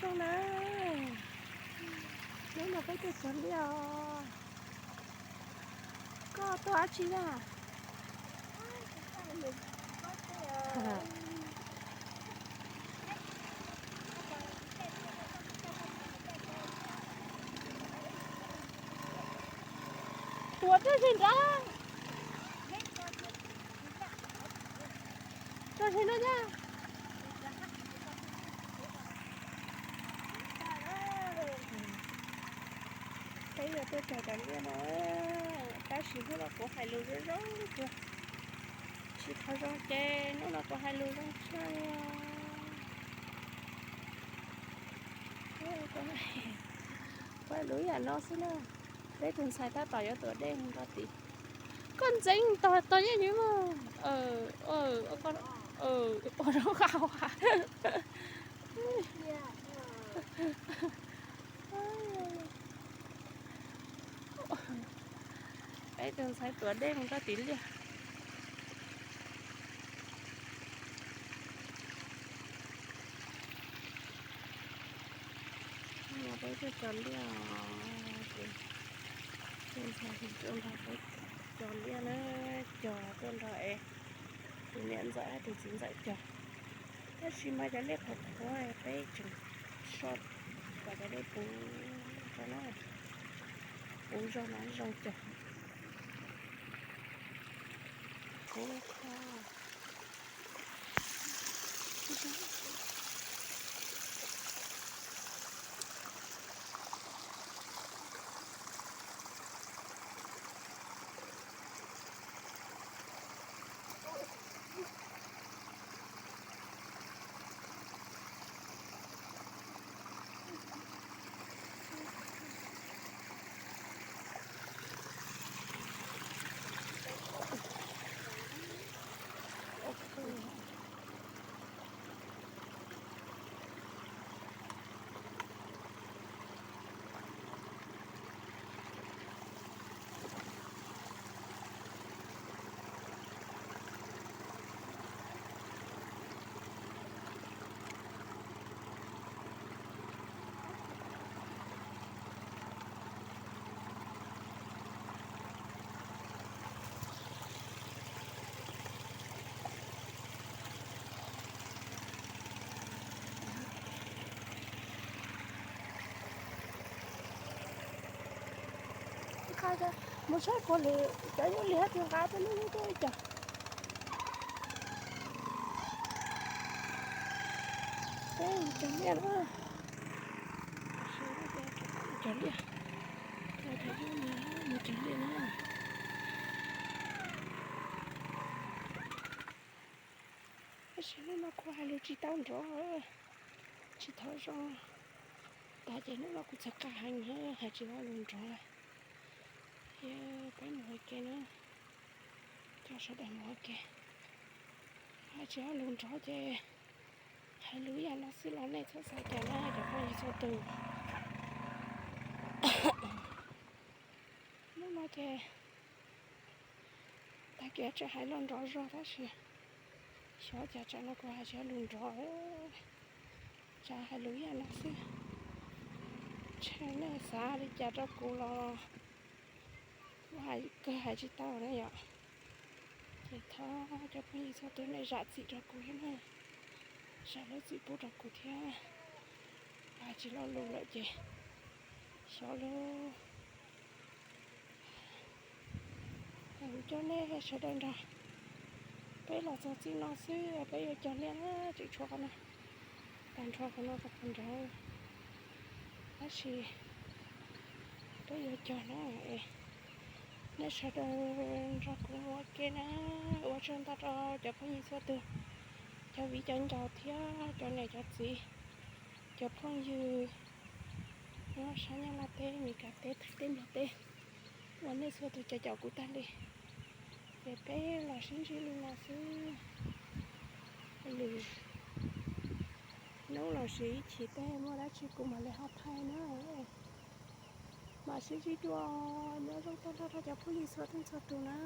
Zoo na, hnub no peb tuaj cog liaj os. Koj tuaj dab tsi na? Tuav dej ze nrad. Tuav ze nrad na. Peb yuav tuaj cog cov liaj no, tab sis hnub no kuv hais lus zoo zoo kawg, tsis tau zoo ces hnub no kuv hais lus zoo tshaj li. Kuv hais lus yam no xwb na, peb tus ntxhais tab tom yuav tuav dej mus rau tim. Koj ntxeev tog tog yeej yus mas. Ua zoo qau. Peb tus ntxhais tuav dej mus rau tim liaj. Hnub no peb tuaj cog liaj, tus ntxhais tuaj nrog peb cog liaj na, cog tuaj nrog es tus niam ntxawm tus txiv ntxawm cog. Tab sis mas cov liaj qhuav qhuav peb tseem soj kom cov liaj puv rau na, puv zog mas zoo cog. Puv kho. Mus saib puas lwm cov yuav lig hab tus nqa peb lub lub tuaj ib co. Peb mus cog liaj na. Cog liaj. Mus cog liaj na. Tab sis hnub no kuv hais lus tsis tau nrov, tsis tau zoo. Tag ces hnub no kuv txawm qab heev, hais tsis tau lus nrov. Peb mus ua ke na, coj sawv daws mus ua ke. Hais tsis tau lus nrov ces hais lus yam no xwb los nej txhob xav cas na cov phooj ywg txhua tus. Hnub no ces tag kis tseem hais lus nrov zog tab sis xyov cas tsam no kuv hais tsis tau lus nrov, tsam hais lus yam no xwb. Ntshe nej xav li cas rau kuv los kuv hais kawg hais tsis tau na yom. Ces thov cov phooj ywg txhua tus nej zam txim rau kuv thiab na, zam lub txim pub rau kuv thiab. Hais tsis lo lus lawm ces xyov lub. Kuv coj nej sawv daws nrog peb los txog txij no xwb, peb yuav cog liaj na, tseem tshuav qhov no, tag nrho qhov no tau qhov nrad, tab sis peb yuav cog na es nej sawv daws nrog kuv ua ke na. Ua tsaug ntau rau cov phooj ywg txhua tus, cov viv cov ncaus thiab cov niam cov txiv, cov phooj ywg nyob sab Nyab Laj teb, Meskas teb, Thaib teb, Nplog teb, uas nej txhua tus caum caum kuv tag li. Ces peb los sib ntsib li no xwb. Lwm hnub los sis ib chim tej muaj dab tsi kuv mam li ho thaij na. Mam sib ntsib dua, nyob zoo tag nrho rau cov phooj ywg txhua leej txhua tus na.